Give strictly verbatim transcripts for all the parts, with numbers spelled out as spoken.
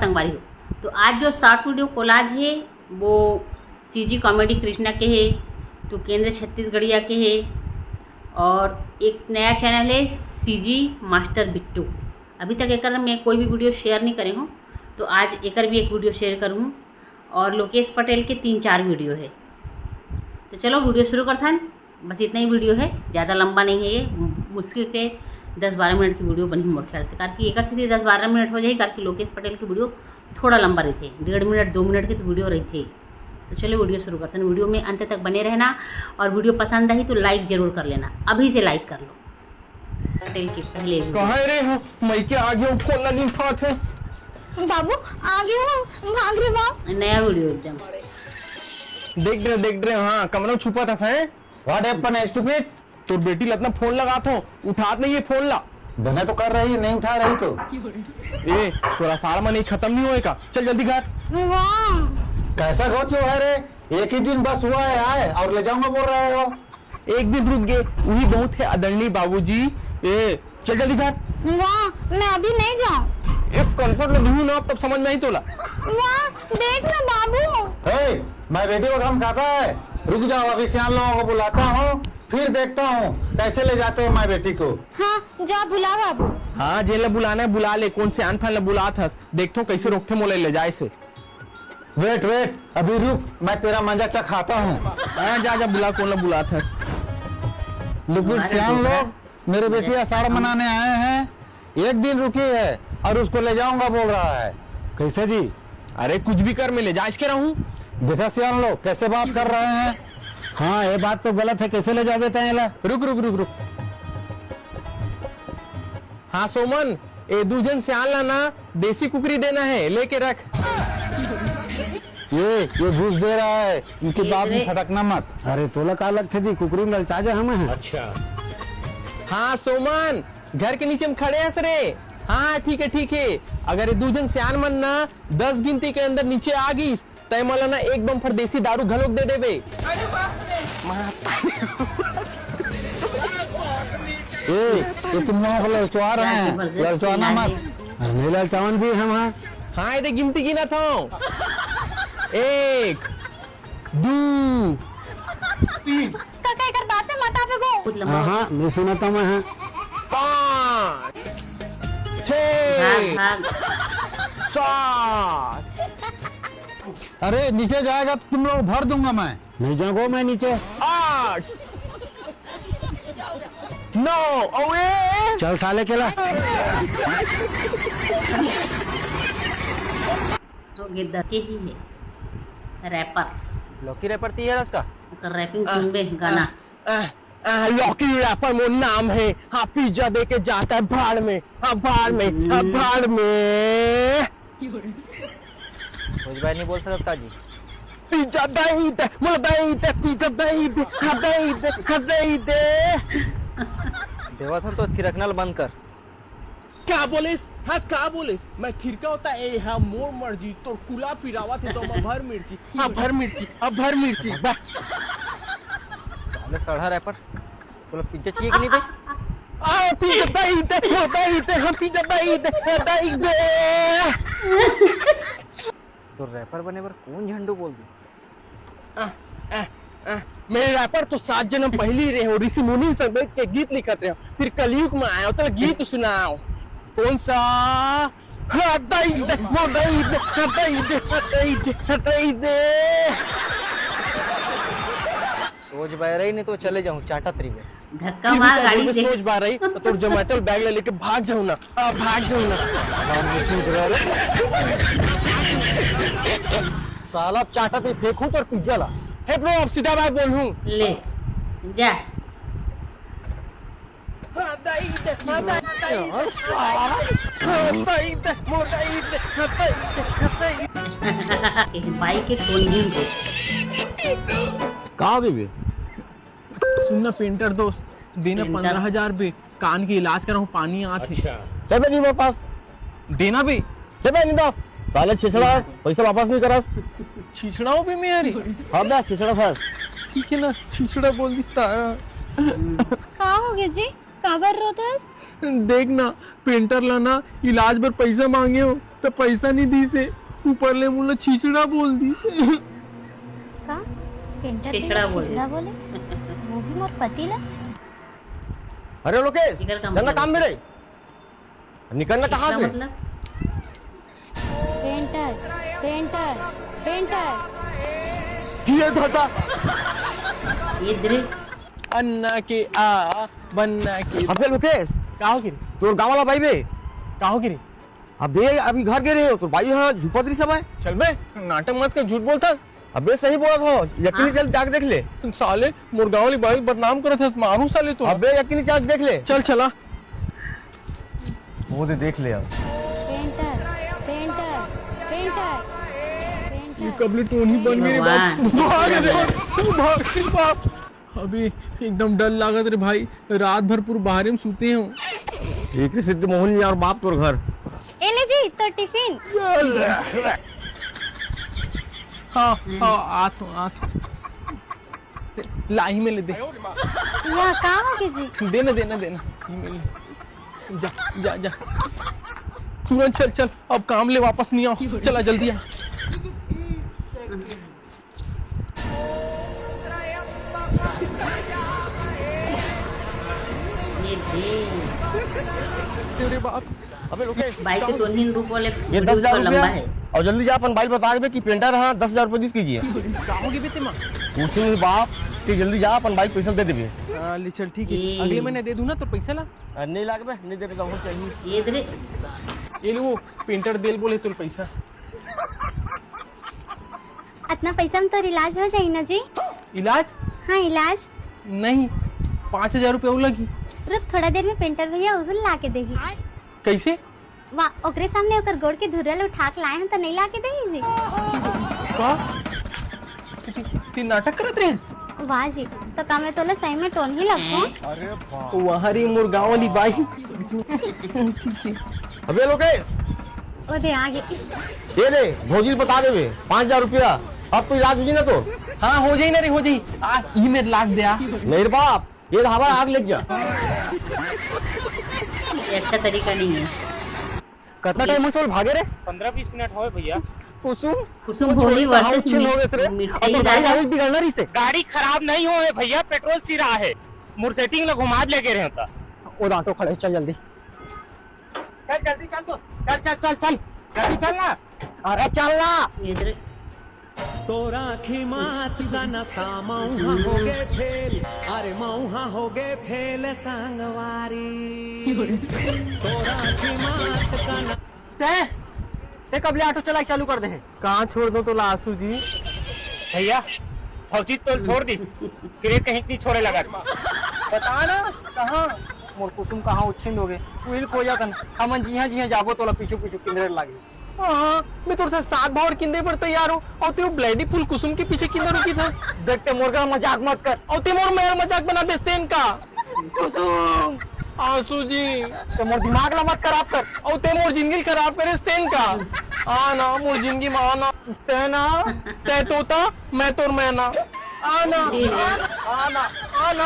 संगवारी हो। तो आज जो शॉर्ट वीडियो कोलाज हे, वो सीजी कॉमेडी कृष्णा के हे, तो केंद्र छत्तीसगढ़िया के हे, और एक नया चैनल हे सीजी मास्टर बिट्टू। अभी तक एकर मैं कोई भी वीडियो शेयर नहीं करे हूँ, तो आज एकर भी एक वीडियो शेयर करूँ। और लोकेश पटेल के तीन चार वीडियो हे। तो चलो वीडियो शुरू करथन। बस इतना ही वीडियो हे, ज़्यादा लंबा नहीं हे ये। मु-, मुश्किल से दस बारह मिनट की वीडियो बनही मोर ख्याल से, काबर कि एकर से भी दस बारह मिनट हो जाही, काबर कि लोकेश पटेल की वीडियो थोड़ा लंबा रहिथे, डेढ़ मिनट दो मिनट की तो वीडियो रहिथे। तो चलो वीडियो शुरू करथन। वीडियो में अंत तक बने रहना, और वीडियो पसंद आही तो लाइक जरूर कर लेना, अभी से लाइक कर लो। पटेल की पहले वीडियो। कहाँ रे हो? मैं के आगे हूँ, फोन ला नहीं उठात हे। बाबू, आगे हूँ, भाग रे बाप। नया वीडियो एकदम। देख रहे, देख रहे, हाँ, कमरा में छुपा था, हैं? What happened, stupid? तोर बेटी ला अतना फोन लगात हो, उठात नहीं हे फोन ला। बना तो कर रही है, नहीं उठा रही तो। ए, तोर असाढ़ मन ही खत्म नहीं होए का? चल जल्दी घर। वाह। कैसा घोचो है रे? एक ही दिन बस हुआ है आए और ले जाऊंगा बोल रहे हो। एक दिन रुक गए, वही बहुत है आदरणीय बाबूजी। ए, चल जल्दी घर। वाह, मैं अभी नहीं जाऊँ। एक कनपट में दूँ ना, तब समझ में आई तोला। वाह, देख ना बाबू। हे, मैं बेटी को धमकाता है। रुक जाओ, अभी सियान लोगों को बुलाता हूँ, फिर देखता हूँ कैसे ले जाते हो मैं बेटी को। हाँ, जा बुला बाबू। हाँ, जेला बुलाना है बुला ले, कौन सियान फान ला बुलात हस, देखथों कैसे रोकथे मोला ले जाए से। Wait, wait, अभी रुक, मैं तेरा मजा चखाता हूँ। हाँ, जा, जा, बुला, कौन ला बुलात हस। Look it, सियान लोग, मेरे बेटी असाढ़ मनाने आए हैं, एक दिन रुकी है और उसको ले जाऊंगा बोल रहा है। कैसे जी? अरे, कुछ भी कर, मैं ले जा इसके रहूं। देखा सियान लोग कैसे बात कर रहे हैं। हाँ, ये बात तो गलत है, कैसे ले जाबे तैं एला? रुक, रुक, रुक, रुक। हाँ सोमन, ए दू झन सियान ला ना देसी कुकरी देना है, लेके रख। ये, ये घूस दे रहा है, इनकी बात में खटकना मत। अरे तोला का लगथे जी, कुकरी में ललचा जा हम हैं। अच्छा। हाँ सोमन, घर के नीचे में खड़े हस रे। हाँ, हाँ, ठीक है, ठीक है। अगर ये दू झन सियान मन ना दस गिनती के अंदर नीचे आ गिस, तै मोला ना एक बम्फर देसी दारू घलोक दे देबे। ए, ये तुम लोगों को ललचवा रहे हैं, ललचवाना मत। अरे नहीं ललचावन जी हम, हाँ। हाँ, ये दे गिनती गिनत हूँ। एक, दू, तीन। काका, एकर बात में मत आवे गो। हाँ, हाँ, मैं सुनता मैं, हाँ। पाँच, छः, भाग, भाग। सात। अरे, नीचे जाएगा तो तुम लोग भर दूंगा मैं। नहीं जाऊंगा मैं नीचे। आठ, नौ, अउ ए। चल साले केला। तो गिद्ध के ही है, रैपर। लौकी रैपर ती है उसका? ओकर रैपिंग सुनबे, गाना। आ, आ, लौकी रैपर मोर नाम है। हाँ, पिज्जा दे के जाता है भाड़ में। हाँ, भाड़ में। हाँ, भाड़ में। भोजबाई नहीं बोल सकत का जी? पिज्जा दई दे, मोला दई दे, पिज्जा दई दे, हाँ दई दे, हाँ दई दे। देवत हन तो थिरकना ल बंद कर। का बोलिस? हाँ, का बोलिस? मैं थिरका होता ए, हाँ, मोर मर्जी, तोर कुला पिरावत है तो मैं भर मिर्ची, हाँ, भर मिर्ची, हाँ, भर मिर्ची। बा। साले सड़ा रैपर। तोला पिज्जा चाहिए कि नहीं बे? आ, पिज्जा दई दे, वो दई दे, हम पिज्जा दई दे, दई दे। तो रैपर बने बर कौन झंडू बोल दिस? आ, आ, आ, मैं रैपर तो सात जन्म पहली रहे हो, ऋषि मुनि संग बैठ के गीत लिखत रहे हो, फिर कलयुग में आयो तो गीत सुनाओ। कौन सा? हाँ, दई दे, वो दई दे, हाँ, दई दे, हाँ, दई दे, हाँ, दई दे। सोच बाय रही नहीं तो चले जाऊँ चाटा तरी में। धक्का मार गाड़ी से। सोच बाय रही तो तोर Zomato बैग ले लेके भाग जाऊँ ना। आ, भाग जाऊँ ना। साला चाटा पे फेंकूं तोर पिज्जा ला। हे ब्रो, अब सीधा बात बोलूं। ले, जा। हाँ, दई दे, हाँ, दई दे। साला। हाँ, दई दे, वो दई दे, हाँ, दई दे, हाँ, दई दे। बाई के टोन नहीं दे। का हो गई बे? सुन ना पेंटर दोस्त, देना पेंटर। पन्द्रह हजार बे, कान के इलाज कराऊं, पानी आत हे। अच्छा। दे बे नहीं मेरे पास। देना बे। दे बे नहीं तो। साले छिछड़ा, पैसा वापस नहीं करा। छिछड़ा हो बे मेरे। हाँ बे, छिछड़ा सर। ठीक है ना, छिछड़ा बोल दी सारा। का हो गया जी? काबर रोथस? देख ना, पेंटर ला ना इलाज बर पैसा मांगे हो, त पैसा नहीं दीस हे, ऊपर ले मोला छिछड़ा बोल दीस। का? पेंटर छेछड़ा बोले। छेछड़ा बोले? वो भी मोर पति ला? अरे लोकेश, इधर काम चलना करो। काम में रे। निकलना कहाँ से? मतलब? Painter, painter, painter. ये दादा। ये दृ- अन्ना के आ, बन्ना के अबे लोकेश, का हो गिरी? तोर गाँव वाला बाई बे? का हो गिरी? अबे अभी घर गे रहे हो, तोर बाई यहाँ झुपत रही सब है। चल बे, नाटक मत कर, झूठ बोलता। अबे सही बोलत हो, यकीनी हाँ। चल जाके देख ले। साले मोर गाँव वाली बाई बदनाम करत है, मारू साले तो। अबे यकीनी चल देख ले। चल चला। वो दे देख ले अब। पेंटर, पेंटर, पेंटर, ये पेंटर। कबले टोनी बन गई रे बाप। भगवान। भाग रे, भाग रे बाप। अबे एकदम डर लागत रे भाई, रात भर पूरा बाहरे में सूते हो। एक सिद्ध मोहन यार बाप तोर घर। ए ले जी, तो टिफिन। हाँ, हाँ, आत हो, आत हो। ला, ही में ले दे। यहाँ का हो के जी? देना, देना, देना। ही में ले। जा, जा, जा। तुरंत चल, चल। अब काम ले वापस नहीं आओ। चला, जल्दी आ। ये दे। तेरे बाप। अबे लोकेश, बाइक के तो तीन रुपये वाले ये दस हजार रुपया लंबा है। और जल्दी जा अपन बाइक बता देबे कि पेंटर हाँ दस हजार रुपये दिस कीजिए। का होगे बे तेमा? कुछ नहीं बाप, कि जल्दी जा अपन बाइक पैसा दे देबे। हाँ, ले चल ठीक है, ए। अगले महीने दे दूँ ना तो पैसा ला। आ, नहीं लागबे, नहीं देबे तो हम चाहिए। ये दे रे। ये लो, पेंटर देल बोले तो पैसा। अतना पैसा में तोर इलाज हो जाही ना जी? इलाज? हाँ, इलाज। नहीं, पाँच हजार रुपया वो लगी। रुक, थोड़ा देर में पेंटर भैया उहुल ला के देही। कैसे? वाह, ओकरे सामने ओकर गोड़ के धुर्रा ल उठा के लाए हन, त नहीं ला के देही जी? का? ती, ती नाटक करत रहे? वाह जी, तो का मैं तोला सही में टोनही लगहूँ? अरे बाप। वहाँ रे मोर गाँव वाली बाई। ठीक है। अबे लोके, ओ दे, आ गई। ये ले, भौजी ल बता देबे, पाँच हजार रुपया। अब तो इलाज हो जी ना तो। हाँ, हो जाही ना रे, हो जाही। आ, ई मेर लाग दे, आ। नहीं रे बाप, ये हवा आग लग जा। ये अच्छा तरीका नहीं है। कतना टाइम होइस भागे रे? पंद्रह बीस मिनट होए भैया। कुसुम, कुसुम वो भोली छोरी कहाँ versus उच्छिन हो गए रे? मिठाई अब तो गाड़ी राजा। गाड़ी बिगड़ना रही से। गाड़ी खराब नहीं होए भैया, पेट्रोल सिरा है। मोर सेटिंग ला घुमा लेगे रहे होता। ओ दांटो खड़े, चल जल्दी। चल, जल्दी चल तू। चल, चल, चल, चल। जल्दी चल ना। अरे चल ना। इधर। तोर आँखी मात का नशा मऊहा होगे फेल, अरे मऊहा होगे फेल संगवारी। तोर आँखी मात का न- ते, ते कब ले ऑटो चलाई चालू कर दे हे? कहाँ छोड़ दो तो लासू जी? भैया, भौजी तो छोड़ दिस, फिर ये कहीं नहीं छोड़े लगा। बता ना, कहाँ? मोर कुसुम कहाँ उच्छिंद होगे? उहिल खोजत हन। हमन जिहाँ जिहाँ जाबो तोला पीछू पीछू किंदरे लागी। हाँ, मैं तोर साथ सात भाव और किंदरे पर तैयार हूँ और तू ब्लडी फुल कुसुम के पीछे किंदर रुकी था। देख ते मोर का मजाक मत कर। और ते मोर मैल मजाक बना देस तेन का। कुसुम। आंसू जी। ते मोर दिमाग ला मत खराब कर। और ते मोर जिंदगी खराब करे तेन का। आ ना, मोर जिंदगी में आ ना। ते ना। ते तोता, मैं तोर मैना। आना, आना, आना, आना,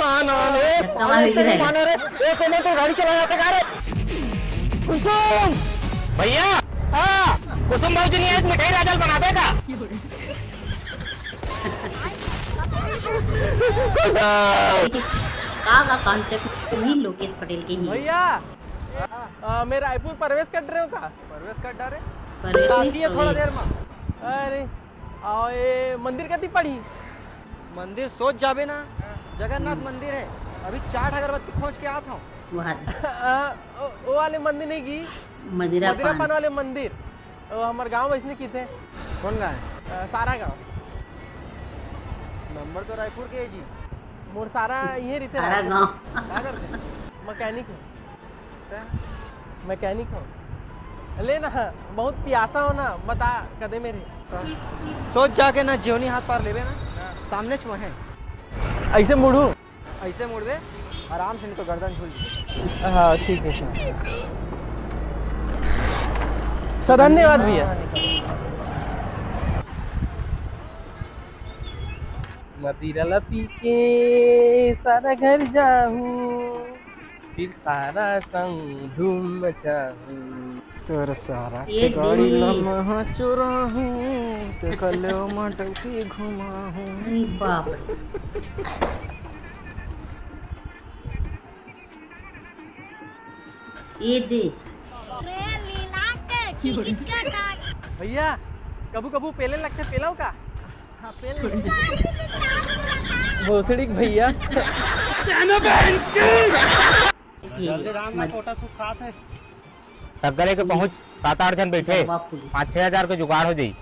आना, आना। ए, साले से नहीं माने रे। ए, सोमन, तो गाड़ी चला जाते का रे? कुसुम! भैया! हाँ। कुसुम भौजी नहीं है, मिठाई राजा बनाबे का? कुसुम! का, का concept वही लोकेश पटेल के ही। भैया, आ, मैं रायपुर प्रवेश कर रहे हो का? प्रवेश कर डारे। प्रवेश काशी नहीं, है, थोड़ा प्रवेश। देर में। अरे, अउ ये मंदिर कति पड़ही? मंदिर सोच जाबे ना, जगन्नाथ मंदिर है। अभी चाट अगरबत्ती खोज के आत हूँ। वहाँ। आ, ओ, ओ वाले मंदिर नहीं की? मदिरा मदिरा पान। पान वाले मंदिर। ओ, हमर गांव वैसने किथे? कौन गांव है? आ, सारा गांव। नंबर तो रायपुर के है जी। मोर सारा ये रीते सारा रायपुर। गांव। क्या करते हैं? मैकेनिक है। हैं? मैकेनिक हो। ले ना, बहुत प्यासा हो ना, बता, कदे मेरे। सोच जाके ना, जेवनी हाथ पार लेबे ना, सामने च है। ऐसे मुड़ू? ऐसे मुड़बे, आराम से, नहीं तो गर्दन झूल जाए। हाँ, ठीक है, ठीक है। सा धन्यवाद भैया। हाँ, निकल। मदिरा ला पी के सारा घर जाहूँ। फिर सारा संग धूम मचाहूँ। तोर सारा ये के गाड़ी ला मैं चुराहूं, ते कल्ले मटकी घुमाहूं। बाप रे। ये दे। भैया, कभू कभू पेले लगथे, पेलाव का? भोसड़ी के भैया। जल्दी राम ना, फोटा सुखात हे। टग्गा लेके पहुंच, सात आठ झन बैठे, पाँच छह हजार के जुगाड़ हो जाई।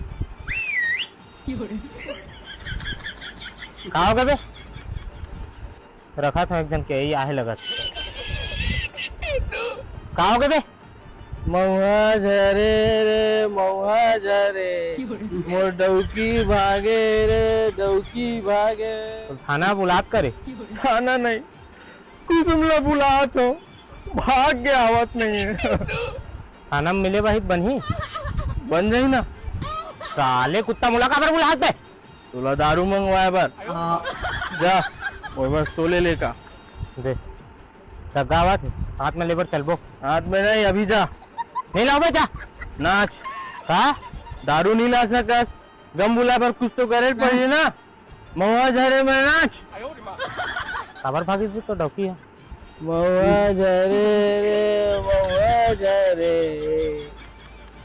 का हो गए बे? रखा था एक जन के, यही आहे लगत। का हो गए बे? मउहा झरे रे, मउहा झरे, मोर डौकी भागे रे, डौकी भागे। तो थाना बुलात करे? थाना नहीं, कुसुम ला बुलात हो, भाग के आवत नहीं है। थाना में मिले बाही बनही? बन जाही ना। साले कुत्ता मुला काबर बुलात बे? तोला दारू मंगवाए बर। हाँ। जा, ओए बर सोले लेका। दे। टग्गा आवत हे, हाथ में लेबर चलबो। हाथ में नहीं, अभी जा। नहीं लाओ बे, जा। नाच। का? दारू नहीं ला सकस, गम बुलाए बर कुछ तो करे पड़ी ना। मउहा झरे में नाच। काबर भागिस बे, तो डौकी है। मउहा झरे रे, मउहा झरे।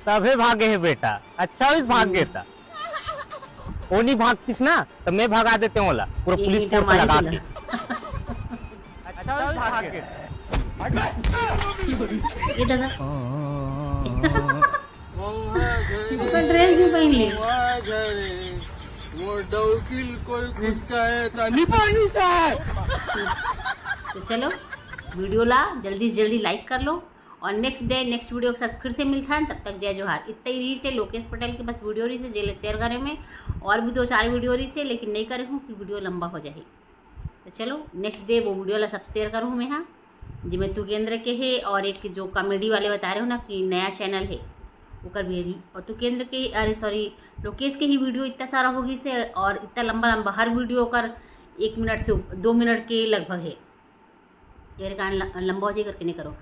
तभे भागे हे बेटा, अच्छा होइस भाग गे ता। वो नहीं भागतीस ना, तो मैं भगा देते ओला, पूरा ये पुलिस मीठा फोर्स मारे लगा के। अच्छा, भाग के। ये दादा। अपन ड्रेस भी पहन ले। मोर डौकी ल कोई कुछ कहे तो नहीं पानी सा। तो चलो, वीडियो ला जल्दी से जल्दी लाइक कर लो और नेक्स्ट डे नेक्स्ट वीडियो के साथ फिर से मिलथन। तब तक जय जोहार। इतना ही रहिसे लोकेश पटेल के बस वीडियो रहिसे, जेले शेयर करे में, और भी दो चार वीडियो रहिसे, लेकिन नहीं करे हूँ कि वीडियो लंबा हो जाए। तो चलो, नेक्स्ट डे वो वीडियो ला सब शेयर करूँ मैं, हाँ, जिमें तुकेंद्र के हे और एक जो कॉमेडी वाले बता रहे हो ना कि नया चैनल हे, ओकर भी। और तुकेंद्र के, अरे सॉरी, लोकेश के ही वीडियो इतना सारा होगिस हे और इतना लंबा लंबा, हर वीडियो ओकर एक मिनट से उप-, दो मिनट के लगभग हे। ये कारण ल-, लंबा हो जाए करके नहीं करो।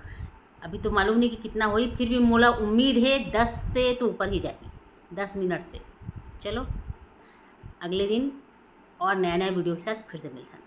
अभी तो मालूम नहीं कि कितना होही, फिर भी मोला उम्मीद हे दस से तो ऊपर ही जाही, दस मिनट से। चलो, अगले दिन और नया नया वीडियो के साथ फिर से मिलथन।